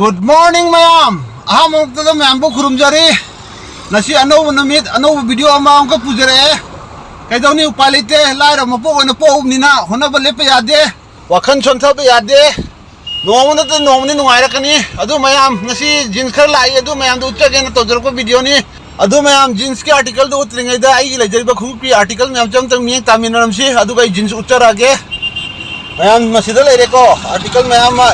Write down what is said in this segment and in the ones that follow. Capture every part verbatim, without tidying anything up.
Good morning ꯃꯌꯥꯝ꯫ ꯑꯍꯥꯟꯕ ꯃꯛꯇꯗ ꯃꯌꯥꯝꯕꯨ ꯈꯨꯔꯨꯝꯖꯔꯤ꯫ ꯉꯁꯤ ꯑꯅꯧꯕ ꯅꯨꯃꯤꯠ, ꯑꯅꯧꯕ video ꯑꯃ ꯑꯃꯨꯛꯀ ꯄꯨꯖꯔꯛꯑꯦ꯫ ꯀꯩꯗꯧꯅꯤ, ꯎꯄꯥꯏ ꯂꯩꯇꯦ, ꯂꯥꯏꯔꯕ ꯃꯄꯣꯛ ꯑꯣꯏꯅ ꯄꯣꯛꯎꯕꯅꯤꯅ ꯍꯣꯠꯅꯕ ꯂꯦꯞꯄ ꯌꯥꯗꯦ, ꯋꯥꯈꯜ ꯁꯣꯟꯊꯕ ꯌꯥꯗꯦ꯫ ꯅꯣꯡꯃ ꯅꯠꯇ꯭ꯔ ꯅꯣꯡꯃꯗꯤ ꯅꯨꯡꯉꯥꯏꯔꯛꯀꯅꯤ꯫ ꯑꯗꯨ ꯃꯌꯥꯝ, ꯉꯁꯤ jeans ꯈꯔ ꯂꯥꯛꯏ, ꯑꯗꯨ ꯃꯌꯥꯝꯗꯨ ꯎꯠꯆꯒꯦꯅ ꯇꯧꯖꯔꯛꯄ videoꯅꯤ꯫ ꯑꯗꯨ ꯃꯌꯥꯝ jeansꯀꯤ articleꯗꯨ ꯎꯠꯇ꯭ꯔꯤꯉꯩꯗ ꯑꯩꯒꯤ ꯂꯩꯖꯔꯤꯕ ꯈꯣꯡꯎꯞꯀꯤ article ꯃꯌꯥꯝꯁꯦ ꯑꯝꯇꯪ ꯃꯤꯠꯌꯦꯡ ꯇꯥꯃꯤꯟꯅꯔꯝꯁꯤ, ꯑꯗꯨꯒ ꯑꯩ jeans ꯎꯠꯆꯔꯛꯑꯒꯦ꯫ ꯃꯌꯥꯝ ꯃꯁꯤꯗ ꯂꯩꯔꯦꯀꯣ, article ꯃꯌꯥꯝ ꯑꯃ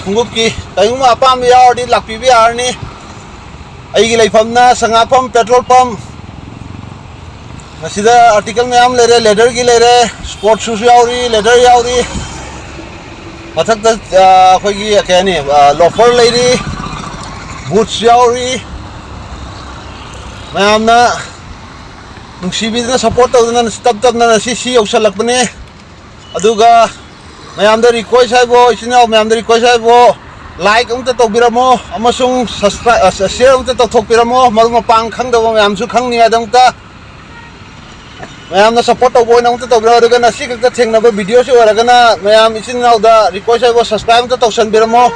ꯈꯣꯡꯎꯞꯀꯤ꯫ ꯀꯔꯤꯒꯨꯝꯕ ꯑꯄꯥꯝꯕ ꯌꯥꯎꯔꯗꯤ ꯂꯥꯛꯄꯤꯕ ꯌꯥꯔꯅꯤ꯫ ꯑꯩꯒꯤ ꯂꯩꯐꯝꯅ ꯁꯉꯥꯐꯝ petrol pump꯫ ꯃꯁꯤꯗ article ꯃꯌꯥꯝ ꯂꯩꯔꯦ, leatherꯒꯤ ꯂꯩꯔꯦ, sports shoes ꯌꯥꯎꯔꯤ, leather ꯌꯥꯎꯔꯤ꯫ ꯃꯊꯛꯇ, ꯑ, ꯑꯩꯈꯣꯏꯒꯤ ꯀꯩ ꯍꯥꯏꯅꯤ, ꯑ, loafer ꯂꯩꯔꯤ, boots ꯌꯥꯎꯔꯤ꯫ ꯃꯌꯥꯝꯅ ꯅꯨꯡꯁꯤꯕꯤꯗꯅ support ꯇꯧꯗꯅ ꯇꯞ ꯇꯞꯅ ꯉꯁꯤ ꯁꯤ ꯌꯧꯁꯜꯂꯛꯄꯅꯦ꯫ ꯑꯗꯨꯒ ꯃꯌꯥꯝꯗ request ꯍꯥꯏꯕꯨ, ꯏꯆꯤꯟ ꯏꯅꯥꯎ ꯃꯌꯥꯝꯗ request ꯍꯥꯏꯕꯨ, like ꯑꯃꯇ ꯇꯧꯕꯤꯔꯝꯃꯣ ꯑꯃꯁꯨꯡ subscribe, ꯑ, share ꯑꯃꯇ ꯇꯧꯊꯣꯛꯄꯤꯔꯝꯃꯣ, ꯃꯔꯨꯞ ꯃꯄꯥꯡ ꯈꯪꯗꯕ ꯃꯌꯥꯝꯁꯨ ꯈꯪꯅꯤꯡꯉꯥꯏꯗꯃꯛꯇ꯫ ꯃꯌꯥꯝꯅ support ꯇꯧꯕ ꯑꯣꯏꯅ ꯑꯃꯨꯛꯇ ꯇꯧꯕꯤꯔꯣ꯫ ꯑꯗꯨꯒ ꯉꯁꯤ ꯈꯛꯇ ꯊꯦꯡꯅꯕ videoꯁꯤ ꯑꯣꯏꯔꯒꯅ ꯃꯌꯥꯝ ꯏꯆꯤꯟ ꯏꯅꯥꯎꯗ request ꯍꯥꯏꯕꯨ subscribe ꯑꯃꯇ ꯇꯧꯁꯟꯕꯤꯔꯝꯃꯣ꯫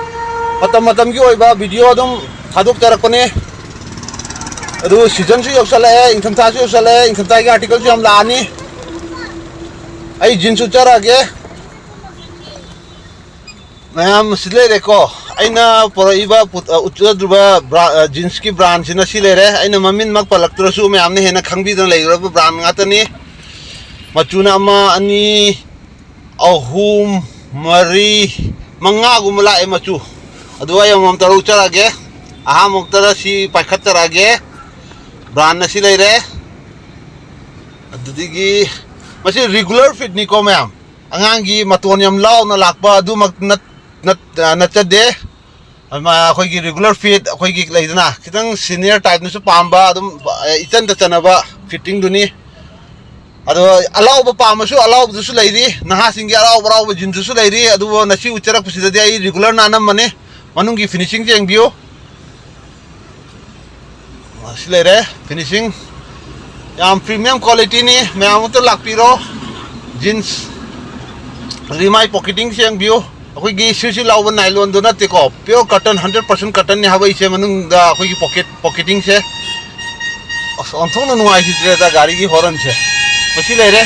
ꯃꯇꯝ ꯃꯇꯝꯒꯤ ꯑꯣꯏꯕ video ꯑꯗꯨꯝ ꯊꯥꯗꯣꯛꯆꯔꯛꯄꯅꯦ꯫ ꯑꯗꯨ seasonꯁꯨ ꯌꯧꯁꯜꯂꯛꯑꯦ, ꯏꯪꯊꯝꯊꯥꯁꯨ ꯌꯧꯁꯜꯂꯛꯑꯦ, ꯏꯪꯊꯝꯊꯥꯒꯤ articleꯁꯨ ꯌꯥꯝ ꯂꯥꯛꯑꯅꯤ꯫ ꯑꯩ jeans ꯎꯠꯆꯔꯛꯑꯒꯦ꯫ ꯃꯌꯥꯝ ꯁꯤ ꯂꯩꯔꯦꯀꯣ, ꯑꯩꯅ ꯄꯨꯔꯛꯏꯕ ꯄꯨ-, ꯑ, ꯎꯠꯆꯗ꯭ꯔꯤꯕ ꯕ꯭ꯔꯥ-, ꯑ, jeansꯀꯤ brandꯁꯤꯅ ꯁꯤ ꯂꯩꯔꯦ꯫ ꯑꯩꯅ ꯃꯃꯤꯡꯃꯛ ꯄꯜꯂꯛꯇ꯭ꯔꯁꯨ ꯃꯌꯥꯝꯅ ꯍꯦꯟꯅ ꯈꯪꯕꯤꯗꯅ ꯂꯩꯈ꯭ꯔꯕ brand ꯉꯥꯛꯇꯅꯤ꯫ ꯃꯆꯨꯅ ꯑꯃ, ꯑꯅꯤ, ꯑꯍꯨꯝ, ꯃꯔꯤ, ꯃꯉꯥꯒꯨꯝꯕ ꯂꯥꯛꯑꯦ ꯃꯆꯨ꯫ ꯑꯗꯨ ꯑꯩ ꯑꯃꯃꯝ ꯇꯧꯔ ꯎꯠꯆꯔꯛꯑꯒꯦ꯫ ꯑꯍꯥꯟꯕꯃꯛꯇꯗ ꯁꯤ ꯄꯥꯏꯈꯠꯆꯔꯛꯑꯒꯦ꯫ Brandꯅ ꯁꯤ ꯂꯩꯔꯦ꯫ ꯑꯗꯨꯗꯒꯤ ꯃꯁꯤ regular fitꯅꯤꯀꯣ ꯃꯌꯥꯝ꯫ ꯑꯉꯥꯡꯒꯤ ꯃꯇꯣꯟ ꯌꯥꯝ ꯂꯥꯎꯅ ꯂꯥꯛꯄ ꯑꯗꯨꯃꯛ ꯅꯠ-, ꯅꯠ-, ꯑ, ꯅꯠꯆꯗꯦ꯫ ꯑꯗꯨꯃꯥꯏꯅ ꯑꯩꯈꯣꯏꯒꯤ regular fit, ꯑꯩꯈꯣꯏꯒꯤ ꯂꯩꯗꯅ, ꯈꯤꯇꯪ senior typeꯅꯁꯨ ꯄꯥꯝꯕ, ꯑꯗꯨꯝ, ꯑ, ꯏꯆꯟꯗ ꯆꯟꯅꯕ fittingꯗꯨꯅꯤ꯫ ꯑꯗꯣ ꯑꯂꯥꯎꯕ ꯄꯥꯝꯃꯁꯨ ꯑꯂꯥꯎꯕꯗꯨꯁꯨ ꯂꯩꯔꯤ, ꯅꯍꯥꯁꯤꯡꯒꯤ ꯑꯔꯥꯎꯕ ꯑꯔꯥꯎꯕ jeansꯇꯨꯁꯨ ꯂꯩꯔꯤ꯫ ꯑꯗꯨꯕꯨ ꯉꯁꯤ ꯎꯠꯆꯔꯛꯄꯁꯤꯗꯗꯤ ꯑꯩ regularꯅ ꯑꯅꯝꯕꯅꯤ꯫ ꯃꯅꯨꯡꯒꯤ finishingꯁꯦ ꯌꯦꯡꯕꯤꯌꯨ꯫ ꯁꯤ ꯂꯩꯔꯦ finishing, ꯌꯥꯝ premium qualityꯅꯤ꯫ ꯃꯌꯥꯝ ꯑꯃꯇ ꯂꯥꯛꯄꯤꯔꯣ꯫ Jeans ꯔꯤꯃꯥꯏ pocketingꯁꯦ ꯌꯦꯡꯕꯤꯌꯨ꯫ ꯑꯩꯈꯣꯏꯒꯤ ꯁꯤ ꯁꯤ ꯂꯥꯎꯕ ꯅꯥꯏꯂꯣꯟꯗꯣ ꯅꯠꯇꯦꯀꯣ, pure cotton, hundred percent cotton ꯅꯤ ꯍꯥꯞꯄꯛꯏꯁꯦ ꯃꯅꯨꯡꯗ꯫ ꯑꯩꯈꯣꯏꯒꯤ ꯄꯣꯀꯦꯠ ꯄꯣꯀꯦꯇꯤꯡꯁꯦ ꯑꯁ ꯑꯣꯟꯊꯣꯛꯅ ꯅꯨꯡꯉꯥꯏꯈꯤꯗ꯭ꯔꯦꯗ ꯒꯥꯔꯤꯒꯤ ꯍꯣꯔꯟꯁꯦ꯫ ꯃꯁꯤ ꯂꯩꯔꯦ꯫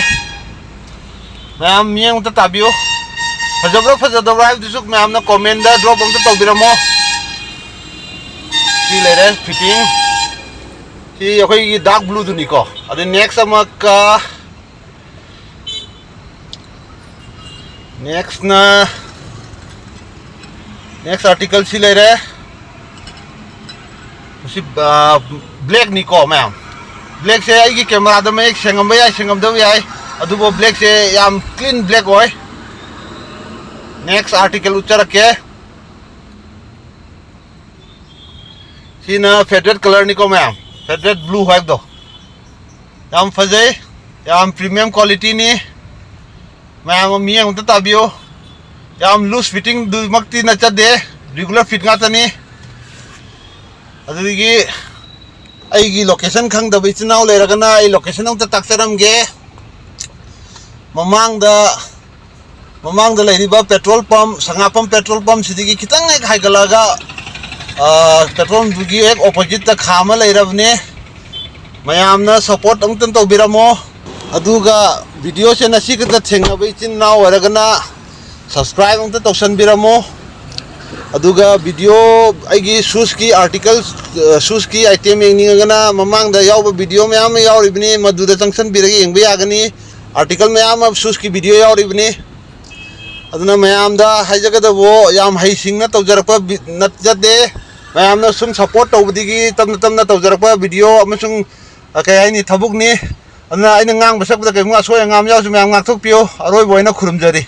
ꯃꯌꯥꯝ ꯃꯤꯠꯌꯦꯡ ꯑꯝꯇ ꯇꯥꯕꯤꯌꯨ꯫ ꯐꯖꯕ꯭ꯔꯥ ꯐꯖꯗꯕ꯭ꯔꯥ ꯍꯥꯏꯕꯗꯨꯁꯨ ꯃꯌꯥꯝꯅ ꯀꯣꯃꯦꯟꯗ ꯗ꯭ꯔꯣꯞ ꯑꯝꯇ ꯇꯧꯕꯤꯔꯝꯃꯣ꯫ ꯁꯤ ꯂꯩꯔꯦ ꯐꯤꯠꯇꯤꯡ꯫ ꯁꯤ ꯑꯩꯈꯣꯏꯒꯤ ꯗꯥꯔꯛ ꯕ꯭ꯂꯨꯗꯨꯅꯤꯀꯣ꯫ ꯑꯗꯩ ꯅꯦꯛꯁ ꯑꯃꯛꯀ ꯅꯦꯛꯁꯅ ꯅꯦꯛꯁ ꯑꯥꯔꯇꯤꯀꯜꯁꯤ ꯂꯩꯔꯦ꯫ ꯃꯁꯤ ꯕ꯭ꯂꯦꯛꯅꯤꯀꯣ ꯃꯌꯥꯝ꯫ ꯕ꯭ꯂꯦꯛꯁꯦ ꯑꯩꯒꯤ ꯀꯦꯃꯦꯔꯥꯗ ꯃꯌꯦꯛ ꯁꯦꯡꯉꯝꯕ ꯌꯥꯏ, ꯁꯦꯡꯉꯝꯗꯕ ꯌꯥꯏ, ꯑꯗꯨꯕꯨ ꯕ꯭ꯂꯦꯛꯁꯦ ꯌꯥꯝ ꯀ꯭ꯂꯤꯟ ꯕ꯭ꯂꯦꯛ ꯑꯣꯏ꯫ ꯅꯦꯛꯁ ꯑꯥꯔꯇꯤꯀꯜ ꯎꯠꯆꯔꯛꯀꯦ꯫ ꯁꯤꯅ ꯐꯦꯗꯦꯠ ꯀꯂꯔꯅꯤꯀꯣ ꯃꯌꯥꯝ, ꯐꯦꯗꯦꯠ ꯕ꯭ꯂꯨ ꯍꯥꯏꯕꯗꯣ꯫ ꯌꯥꯝ ꯐꯖꯩ, ꯌꯥꯝ ꯄ꯭ꯔꯤꯃꯤꯌꯝ ꯀ꯭ꯋꯥꯂꯤꯇꯤꯅꯤ꯫ ꯃꯌꯥꯝ ꯑꯃ ꯃꯤꯠꯌꯦꯡ ꯑꯝꯇ ꯇꯥꯕꯤꯌꯨ꯫ ꯌꯥꯝ ꯂꯨꯖ ꯐꯤꯠꯇꯤꯡꯗꯨꯃꯛꯇꯤ ꯅꯠꯆꯗꯦ, ꯔꯤꯒꯨꯂꯔ ꯐꯤꯠ ꯉꯥꯛꯇꯅꯤ꯫ ꯑꯗꯨꯗꯒꯤ ꯑꯩꯒꯤ ꯂꯣꯀꯦꯁꯟ ꯈꯪꯗꯕ ꯏꯆꯤꯟ ꯏꯅꯥꯎ ꯂꯩꯔꯒꯅ ꯑꯩ ꯂꯣꯀꯦꯁꯟ ꯑꯝꯇ ꯇꯥꯛꯆꯔꯝꯒꯦ꯫ ꯃꯃꯥꯡꯗ ꯃꯃꯥꯡꯗ ꯂꯩꯔꯤꯕ ꯄꯦꯇ꯭ꯔꯣꯜ ꯄꯝ, ꯁꯉꯥꯄꯝ ꯄꯦꯇ꯭ꯔꯣꯜ ꯄꯝꯁꯤꯗꯒꯤ ꯈꯤꯇꯪ ꯍꯦꯛ ꯍꯥꯏꯒꯠꯂꯛꯑꯒ, ꯑ, ꯄꯦꯇ꯭ꯔꯣꯜ ꯄꯝꯗꯨꯒꯤ ꯍꯦꯛ ꯑꯣꯄꯣꯖꯤꯠꯇ ꯈꯥ ꯑꯃ ꯂꯩꯔꯕꯅꯦ꯫ ꯃꯌꯥꯝꯅ ꯁꯞꯄꯣꯔꯠ ꯑꯃꯨꯛꯇꯪ ꯇꯧꯕꯤꯔꯝꯃꯣ꯫ ꯑꯗꯨꯒ ꯚꯤꯗꯤꯑꯣꯁꯦ ꯉꯁꯤ ꯈꯛꯇ ꯊꯦꯡꯅꯕ ꯏꯆꯤꯟ ꯏꯅꯥꯎ ꯑꯣꯏꯔꯒꯅ ꯁꯕꯁꯀ꯭ꯔꯥꯏꯕ ꯑꯃꯨꯛꯇ ꯇꯧꯁꯟꯕꯤꯔꯝꯃꯣ꯫ ꯑꯗꯨꯒ ꯚꯤꯗꯤꯑꯣ, ꯑꯩꯒꯤ ꯁꯨꯁꯀꯤ ꯑꯥꯔꯇꯤꯀꯜ, ꯑ, ꯁꯨꯁꯀꯤ ꯑꯥꯏꯇꯦꯝ ꯌꯦꯡꯅꯤꯡꯉꯒꯅ ꯃꯃꯥꯡꯗ ꯌꯥꯎꯕ ꯚꯤꯗꯤꯑꯣ ꯃꯌꯥꯝ ꯑꯃ ꯌꯥꯎꯔꯤꯕꯅꯤ, ꯃꯗꯨꯗ ꯆꯪꯁꯟꯕꯤꯔꯒ ꯌꯦꯡꯕ ꯌꯥꯒꯅꯤ꯫ ꯑꯥꯔꯇꯤꯀꯜ ꯃꯌꯥꯝ ꯑꯃ ꯁꯨꯁꯀꯤ ꯚꯤꯗꯤꯑꯣ ꯌꯥꯎꯔꯤꯕꯅꯤ꯫ ꯑꯗꯨꯅ ꯃꯌꯥꯝꯗ ꯍꯥꯏꯖꯒꯗꯕ, ꯌꯥꯝ ꯍꯩꯁꯤꯡꯅ ꯇꯧꯖꯔꯛꯄ ꯕꯤ-, ꯅꯠꯆꯗꯦ꯫ ꯃꯌꯥꯝꯅ ꯁꯨꯝ ꯁꯞꯄꯣꯔꯠ ꯇꯧꯕꯗꯒꯤ ꯇꯞꯅ ꯇꯞꯅ ꯇꯧꯖꯔꯛꯄ ꯚꯤꯗꯤꯑꯣ ꯑꯃꯁꯨꯡ, ꯑ, ꯀꯩ ꯍꯥꯏꯅꯤ, ꯊꯕꯛꯅꯤ꯫ ꯑꯗꯨꯅ ꯑꯩꯅ ꯉꯥꯡꯕ ꯁꯛꯄꯗ ꯀꯩꯒꯨꯝꯕ ꯑꯁꯣꯏ ꯑꯉꯥꯝ ꯌꯥꯎꯔꯁꯨ ꯃꯌꯥꯝ ꯉꯥꯛꯊꯣꯛꯄꯤꯌꯨ꯫ ꯑꯔꯣꯏꯕ ꯑꯣꯏꯅ ꯈꯨꯔꯨꯝꯖꯔꯤ꯫